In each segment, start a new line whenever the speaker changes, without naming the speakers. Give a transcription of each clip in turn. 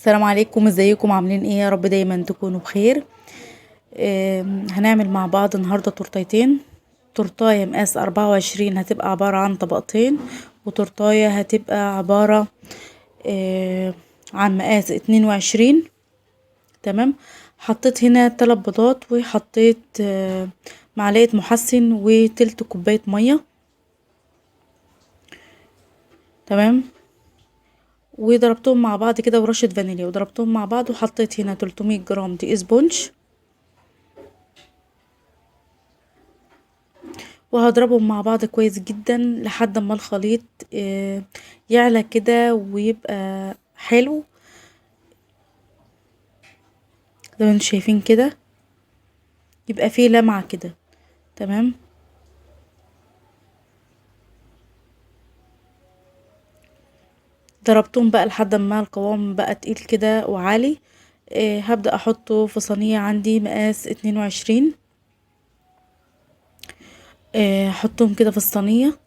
السلام عليكم، ازيكم؟ عاملين ايه؟ يا رب دايما تكونوا بخير. هنعمل مع بعض النهارده تورتيتين. تورتايه مقاس 24 هتبقى عبارة عن طبقتين، وتورتايه هتبقى عبارة عن مقاس 22. تمام. حطيت هنا 3 بيضات، وحطيت معلقة محسن وتلت كوباية مية. تمام. وضربتهم مع بعض كده ورشة فانيليا، وضربتهم مع بعض. وحطيت هنا 300 جرام دقيق سبونج، وهضربهم مع بعض كويس جدا لحد ما الخليط يعلى كده ويبقى حلو زي ما انتم شايفين كده، يبقى فيه لمعة كده. تمام. ضربتهم بقى لحد ما القوام بقى تقيل كده وعالي. هبدأ احطه في صينية عندي مقاس 22. هحطهم كده في الصينية.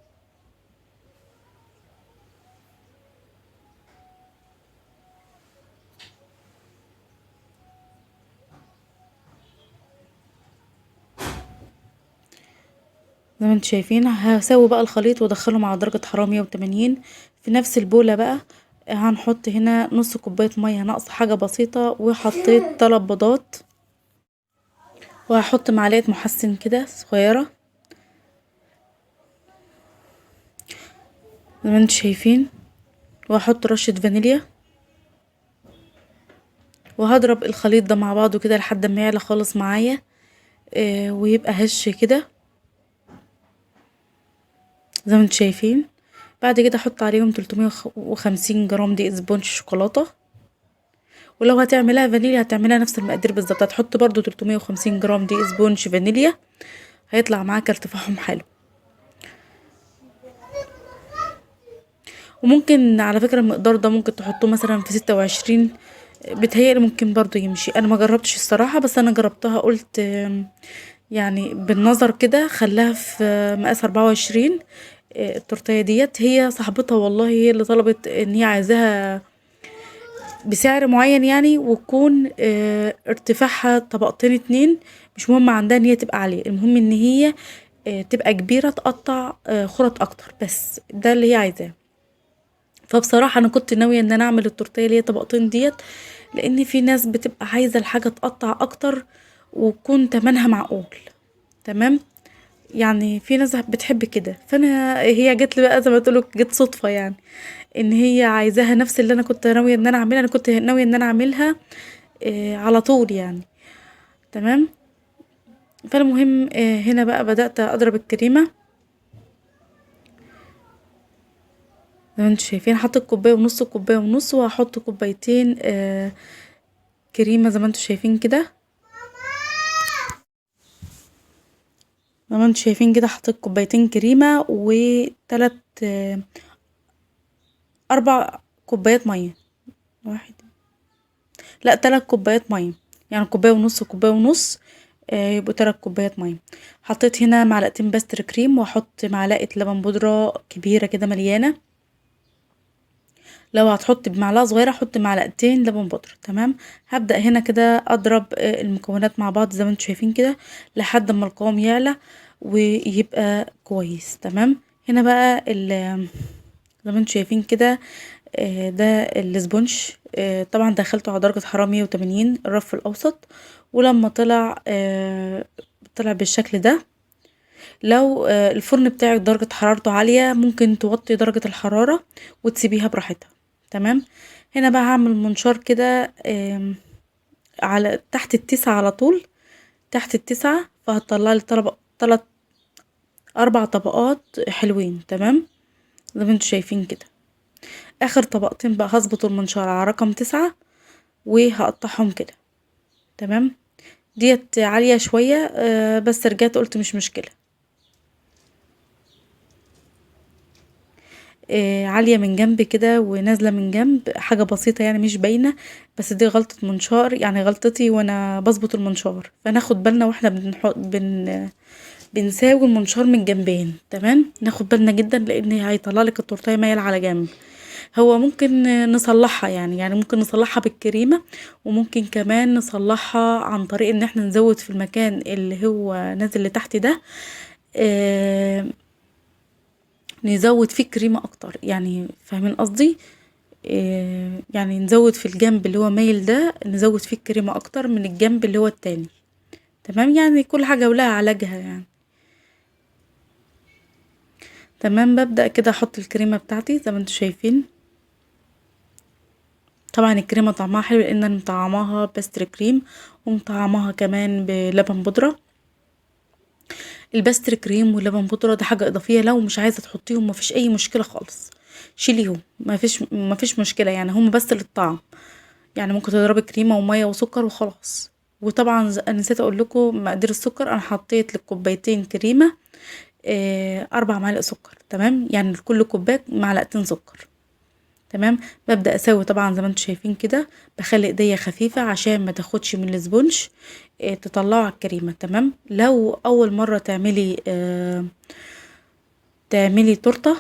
زي ما انتم شايفين هسوي بقى الخليط وادخله على درجة حرارة 180. في نفس البولة بقى هنحط هنا نص كوباية مية ناقصة حاجة بسيطة، وحطيت 3 بيضات، وهحط معلقة محسن كده صغيرة زي ما انتم شايفين، وهحط رشة فانيليا، وهضرب الخليط ده مع بعضه كده لحد ما يعلى خالص معايا، ويبقى هش كده زي ما انتم شايفين. بعد كده احط عليهم 350 جرام دقيق سبونج شوكولاتة، ولو هتعملها فانيليا هتعملها نفس المقادير بالظبط، هتحط برضو 350 جرام دقيق سبونج فانيليا، هيطلع معاك ارتفاعهم حلو. وممكن على فكرة المقدار ده ممكن تحطوه مثلا في 26، بيتهيألي ممكن برضو يمشي. انا ما جربتش الصراحة، بس انا جربتها قلت بالنظر كده خلاها في مقاس 24. التورتيه ديت هي صاحبتها والله هي اللي طلبت ان هي عايزاها بسعر معين وتكون ارتفاعها طبقتين 2، مش مهم عندها ان هي تبقى عالية، المهم ان هي تبقى كبيرة تقطع خرط اكتر، بس ده اللي هي عايزاه. فبصراحة انا كنت ناوية ان انا اعمل التورتيه اللي هي طبقتين ديت، لان في ناس بتبقى عايزة الحاجة تقطع اكتر وتكون تمنها معقول. تمام. في ناس بتحب كده، فانا هي جت لي بقى زي ما تقولوا جت صدفة، ان هي عايزاها نفس اللي انا كنت ناوية ان انا اعملها. انا كنت ناوية ان انا اعملها على طول. تمام. فالمهم هنا بقى بدأت اضرب الكريمة زي ما انتم شايفين. حطيت كوباية ونص، كوباية ونص، وهحط كوبايتين كريمة زي ما انتم شايفين كده. زي ما انتم شايفين كده حطيت كوبايتين كريمة وتلات، 4 كوبايات مية، واحد لا 3 كوبايات مية، يعني كوباية ونص وكوباية ونص، يبقوا 3 كوبايات مية. حطيت هنا معلقتين باستر كريم، واحط معلقة لبن بودرة كبيرة كده مليانة. لو هتحط بمعلقة صغيرة حط معلقتين لبن بودرة. تمام. هبدأ هنا كده اضرب المكونات مع بعض زي ما انتم شايفين كده لحد ما القوام يعلى ويبقى كويس. تمام. هنا بقى زي ما انتم شايفين كده، ده السبونج، طبعا دخلته على درجة حرارة 180 الرف الأوسط، ولما طلع بالشكل ده. لو الفرن بتاعك درجة حرارته عالية ممكن توطي درجة الحرارة وتسيبيها براحتها. تمام. هنا بقى هعمل منشار كده، على تحت التسعة على طول، تحت التسعة، فهتطلع لي 3 4 طبقات حلوين. تمام. زي ما انتم شايفين كده. اخر طبقتين بقى هظبط المنشار على رقم 9 وهقطعهم كده. تمام. ديت عالية شوية، بس رجعت قلت مش مشكلة. عالية من جنب كده ونازلة من جنب، حاجة بسيطة مش باينة، بس دي غلطة منشار، يعني غلطتي وانا بظبط المنشار، فناخد بالنا واحنا بنساوي المنشار من جنبين. تمام. ناخد بالنا جدا لان هيطلع لك التورتيه مايل على جنب. هو ممكن نصلحها، يعني ممكن نصلحها بالكريمة، وممكن كمان نصلحها عن طريق ان احنا نزود في المكان اللي هو نازل لتحت ده، نزود فيه كريمة اكتر، فاهمين قصدي؟ نزود في الجنب اللي هو مايل ده، نزود فيه الكريمة اكتر من الجنب اللي هو التاني. تمام، كل حاجة ولها علاجها. تمام، ببدأ كده احط الكريمة بتاعتي زي ما انتم شايفين. طبعا الكريمة طعمها حلو لان انا مطعماها pastry cream ومطعماها كمان بلبن بودرة. ال pastry cream واللبن بودرة ده حاجة اضافية، لو مش عايزة تحطيهم مفيش اي مشكلة خالص، شيليهم، مفيش مشكلة، هم بس للطعم. ممكن تضربي كريمة ومية وسكر وخلاص. وطبعا انا نسيت اقول لكم مقادير السكر، انا حطيت للكوبايتين كريمة، 4 معالق سكر. تمام، لكل كوباية معلقتين سكر. تمام، ببدأ اسوي طبعا زي ما انتم شايفين كده، بخلي ايديا خفيفة عشان ما تاخدش من الاسبونج، تطلعه على الكريمة. تمام، لو اول مرة تعملي تورتة،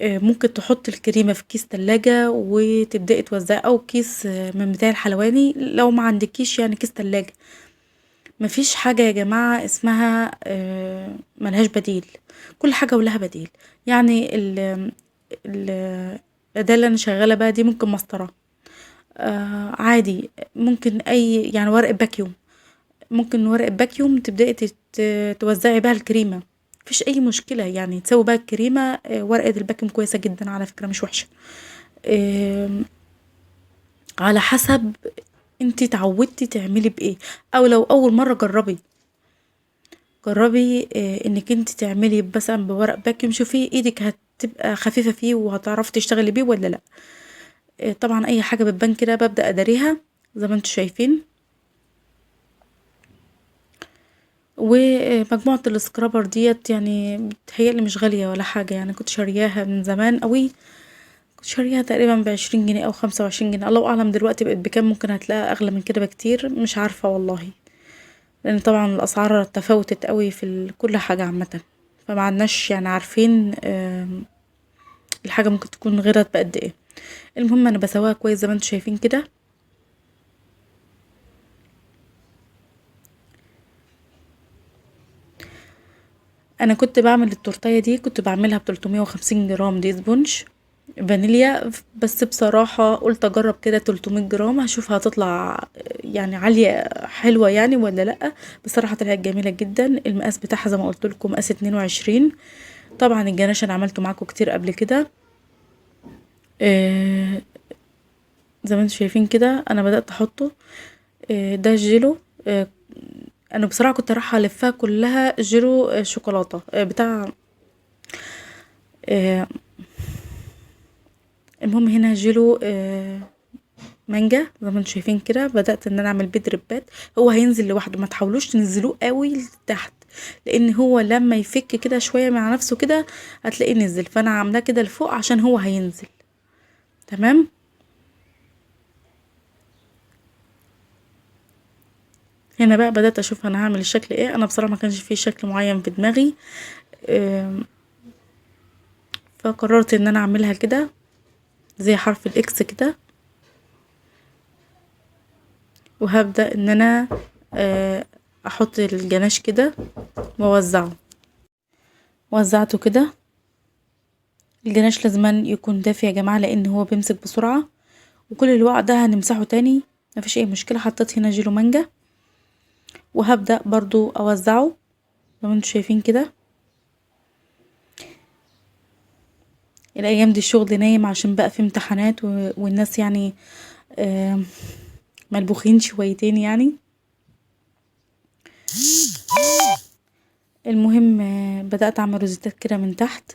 ممكن تحطي الكريمة في كيس تلاجة وتبدأي توزعي، او كيس، من بتاع الحلواني لو ما عندكيش كيس تلاجة. مفيش حاجة يا جماعة اسمها، ملهاش بديل، كل حاجة ولها بديل. الأداة اللي أنا شغالة بيها دي ممكن مسطرة، عادي، ممكن أي ورقة باكيوم، ممكن ورقة باكيوم تبدأي توزعي بيها الكريمة، مفيش أي مشكلة. تسوي بيها الكريمة، ورقة الباكيوم كويسة جدا على فكرة، مش وحشة. على حسب انتي اتعودتي تعملي بايه، او لو اول مرة جربي، انك انتي تعملي مثلا بورق باكيوم، شوفي ايدك هتبقى خفيفة فيه وهتعرفي تشتغلي بيه ولا لا. طبعا اي حاجة بتبان كده ببدأ اداريها زي ما انتوا شايفين. ومجموعة السكرابر ديت بتهيألي مش غالية ولا حاجة، كنت شارياها من زمان قوي، كنت شارياها تقريبا ب20 جنيه او 25 جنيه، الله اعلم دلوقتي بقت بكام، ممكن هتلاقيها اغلى من كده بكتير، مش عارفة والله، لان طبعا الاسعار تفاوتت قوي في كل حاجة عامة، فما عدناش عارفين، الحاجة ممكن تكون غلت بقد ايه. المهم انا بسواها كويس زي ما انتم شايفين كده. انا كنت بعمل التورتايه دي، كنت بعملها بتلتمية وخمسين جرام دي سبونج فانيليا، بس بصراحة قلت اجرب كده 300 جرام هشوف هتطلع عالية حلوة ولا لأ. بصراحة طلعت جميلة جدا. المقاس بتاعها زي ما قلت لكم مقاس 22. طبعا الجناش انا عملته معاكم كتير قبل كده، زي ما انتم شايفين كده انا بدأت احطه. ده الجيلو، انا بصراحة كنت رايحة الفها كلها جيلو، شوكولاتة، بتاع، المهم هنا جيلو، مانجا زي ما انتم شايفين كده. بدأت ان انا اعمل بيه دريبات، هو هينزل لوحده، ما تحاولوش تنزلوه قوي لتحت لان هو لما يفك كده شوية مع نفسه كده هتلاقيه نزل، فانا عاملاه كده لفوق عشان هو هينزل. تمام، هنا بقى بدأت اشوف انا هعمل الشكل ايه. انا بصراحة ما كانش فيه شكل معين في دماغي، فقررت ان انا اعملها كده زي حرف الاكس كده، وهبدأ ان انا، احط الجناش كده واوزعه. وزعته كده. الجناش لازم يكون دافي يا جماعة لان هو بيمسك بسرعة، وكل الوقع ده هنمسحه تاني مفيش اي مشكلة. حطيت هنا جيلو مانجا وهبدأ برضو اوزعه زي ما انتم شايفين كده. الايام دي الشغل نايم عشان بقى في امتحانات والناس ملبوخين شويتين. المهم، بدأت اعمل روزيتات كده من تحت.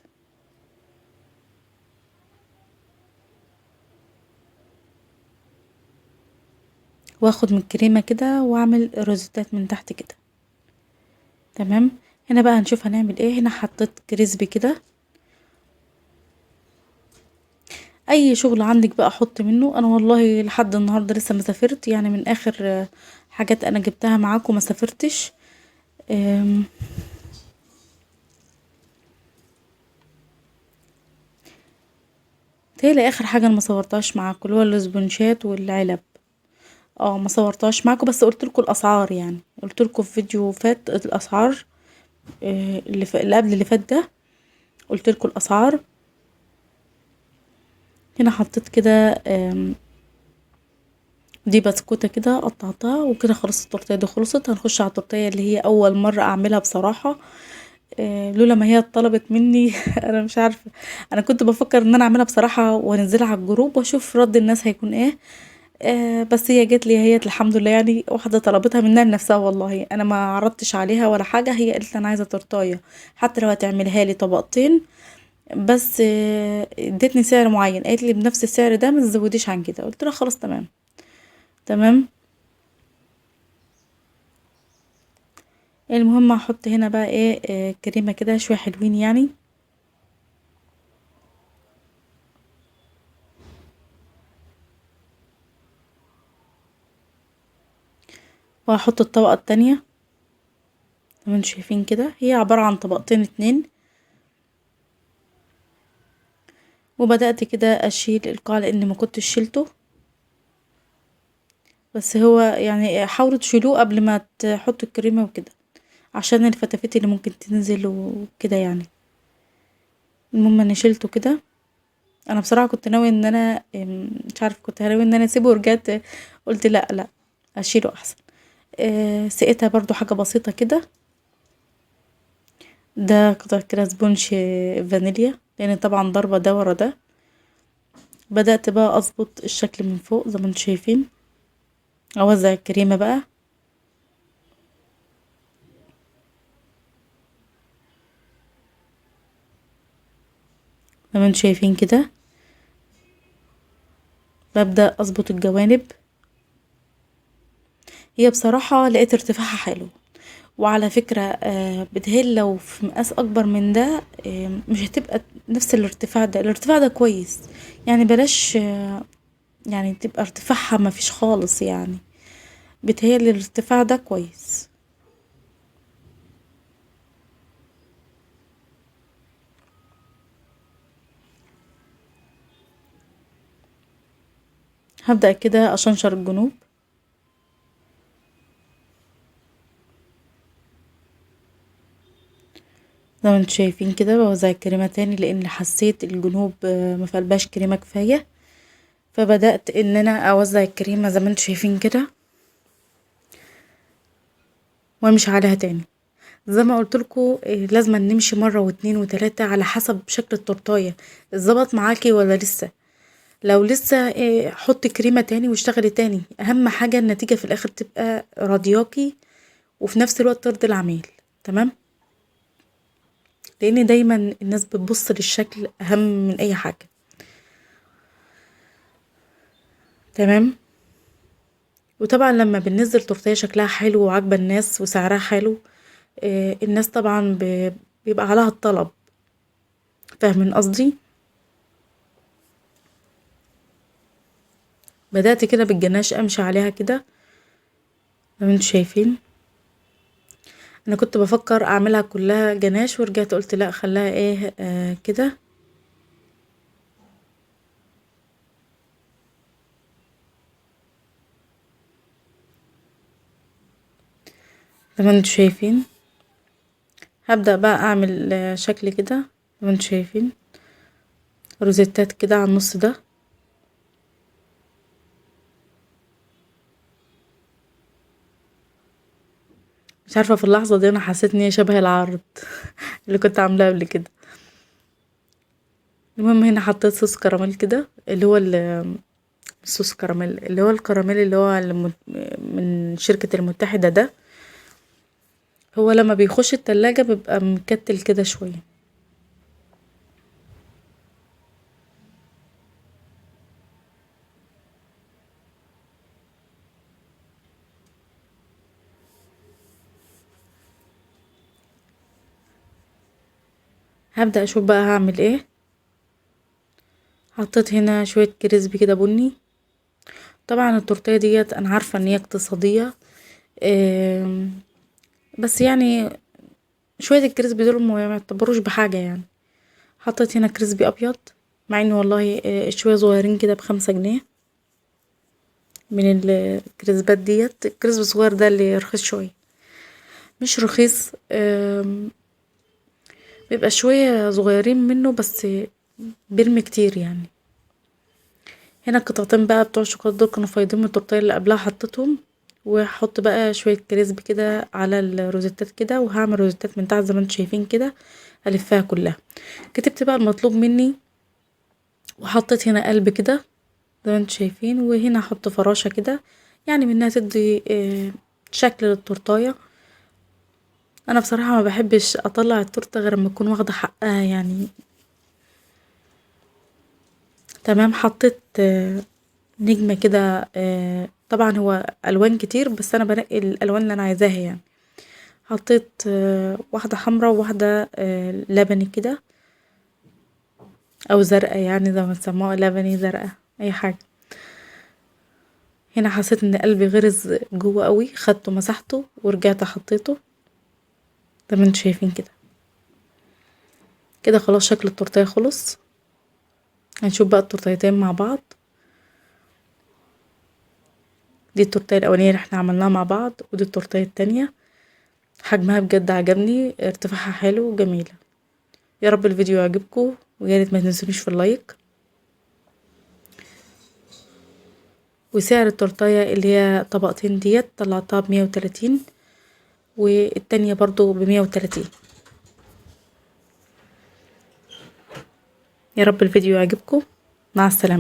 واخد من الكريمة كده واعمل روزيتات من تحت كده. تمام، هنا بقى هنشوف هنعمل ايه. هنا حطيت كريسبي كده، اي شغل عندك بقى حط منه. انا والله لحد النهارده لسه ما سافرت، من اخر حاجات انا جبتها معاكم ما سافرتش. تالي اخر حاجة انا ما صورتهاش معاكم اللي هو الاسبونشات والعلب، ما صورتهاش معاكم بس قلت لكم الاسعار، يعني قلت لكم في فيديو فات الاسعار، اللي قبل اللي فات ده قلت لكم الاسعار. هنا حطيت كده، دي بسكوتة كده قطعتها وكده، خلاص التورتيه دي خلصت. هنخش على التورتيه اللي هي اول مرة اعملها بصراحة، لولا ما هي اتطلبت مني انا مش عارفة، انا كنت بفكر ان انا اعملها بصراحة وانزلها على الجروب واشوف رد الناس هيكون ايه، بس هي جت لي هي الحمد لله، واحدة طلبتها منها لنفسها، والله انا ما عرضتش عليها ولا حاجة، هي قالت لي انا عايزة تورتاية حتى لو هتعملها لي طبقتين بس، ادتني سعر معين، قالت لي بنفس السعر ده ما تزوديش عن كده، قلت لها خلاص تمام. تمام. المهم هحط هنا بقى ايه، كريمة كده شوية حلوين يعني. وهحط الطبقة التانية زي ما انتم شايفين كده، هي عبارة عن طبقتين 2. وبدأت كده اشيل القاع لان ما كنتش شيلته، بس هو حاولوا تشيلوه قبل ما تحطوا الكريمة وكده عشان الفتافيت اللي ممكن تنزل وكده يعني. المهم انا شيلته كده، انا بصراحة كنت ناوية ان انا، مش عارفة، كنت ناوية ان انا اسيبه ورجعت قلت لا لا اشيله احسن. سقيتها برضو حاجة بسيطة كده، ده قطع كده sponge فانيليا لان طبعا ضربة ده ورا ده. بدأت بقى اظبط الشكل من فوق زي ما انتم شايفين، اوزع الكريمة بقى. زي ما انتم شايفين كده ببدأ اظبط الجوانب. هي بصراحة لقيت ارتفاعها حلو، وعلى فكرة، بتهيألي لو في مقاس اكبر من ده، مش هتبقى نفس الارتفاع ده. الارتفاع ده كويس يعني، بلاش، تبقى ارتفاعها ما فيش خالص يعني، بتهيألي الارتفاع ده كويس. هبدأ كده اشنشر الجنوب. زي ما انتم شايفين كده بوزع الكريمة تاني لان حسيت الجنوب، ما فيهاش كريمة كفاية، فبدأت ان انا اوزع الكريمة زي ما انتم شايفين كده وامشي عليها تاني. زي ما قلت لكم، لازم نمشي مرة واتنين وتلاتة على حسب شكل التورتاية اتظبط معاكي ولا لسه. لو لسه، حطي كريمة تاني واشتغلي تاني. اهم حاجة النتيجة في الاخر تبقى راضياكي وفي نفس الوقت ترضي العميل، تمام؟ لان دايما الناس بتبص للشكل اهم من اي حاجة، تمام؟ وطبعا لما بننزل تورتيه شكلها حلو وعاجبه الناس وسعرها حلو، الناس طبعا بيبقى عليها الطلب، فاهمين قصدي؟ بدأت كده بالجناش امشي عليها كده زي ما انتم شايفين. انا كنت بفكر اعملها كلها جناش ورجعت قلت لا خليها كده. زي ما انتم شايفين هبدأ بقى اعمل، شكل كده زي ما انتم شايفين، روزيتات كده على النص ده. مش عارفة في اللحظة دي انا حسيت ان هي شبه العرض اللي كنت عاملاه قبل كده. المهم هنا حطيت صوص كراميل كده، اللي هو صوص كراميل اللي هو الكراميل اللي هو من شركة المتحدة ده، هو لما بيخش التلاجة بيبقى مكتل كده شوية. هبدأ اشوف بقى هعمل ايه. حطيت هنا شوية كريسبي كده بني. طبعا التورتيه ديت انا عارفة ان هي اقتصادية، بس شوية الكريسبي دول ما يعتبروش بحاجة. حطيت هنا كريسبي ابيض مع ان والله شوية صغيرين كده ب5 جنيه من الكريسبات ديت. الكريسب الصغير ده اللي رخيص شوية، مش رخيص، بيبقى شوية صغيرين منه بس بيرمي كتير يعني. هنا القطعتين بقى بتوع الشوكولاتة دول كانوا فايضين من التورتيه اللي قبلها، حطيتهم. وهحط بقى شوية كريسب كده على الروزيتات كده، وهعمل روزيتات من تحت زي ما انتم شايفين كده، هلفها كلها. كتبت بقى المطلوب مني، وحطيت هنا قلب كده زي ما انتم شايفين، وهنا هحط فراشة كده يعني منها تدي شكل للتورتاية. انا بصراحة ما بحبش اطلع التورتة غير اما اكون واخدة حقها يعني. تمام. حطيت نجمة كده، طبعا هو الوان كتير بس انا بنقي الالوان اللي انا عايزاها يعني. حطيت واحدة حمراء وواحدة لبني كده او زرقاء، يعني زي ما بيسموها لبني زرقاء اي حاجة. هنا حسيت ان قلبي غرز جوه قوي، خدته مسحته ورجعت حطيته زي ما انتم شايفين كده. كده خلاص شكل التورتيه خلص. هنشوف بقى التورتيتين مع بعض. دي التورتيه الاولانيه اللي احنا عملناها مع بعض، ودي التورتيه التانية. حجمها بجد عجبني، ارتفاعها حلو وجميله. يا رب الفيديو يعجبكم، ويا ريت ما تنسونيش في اللايك. وسعر التورتيه اللي هي طبقتين ديت طلعتها ب130، والتانية برضو ب130. يا رب الفيديو يعجبكم. مع السلامة.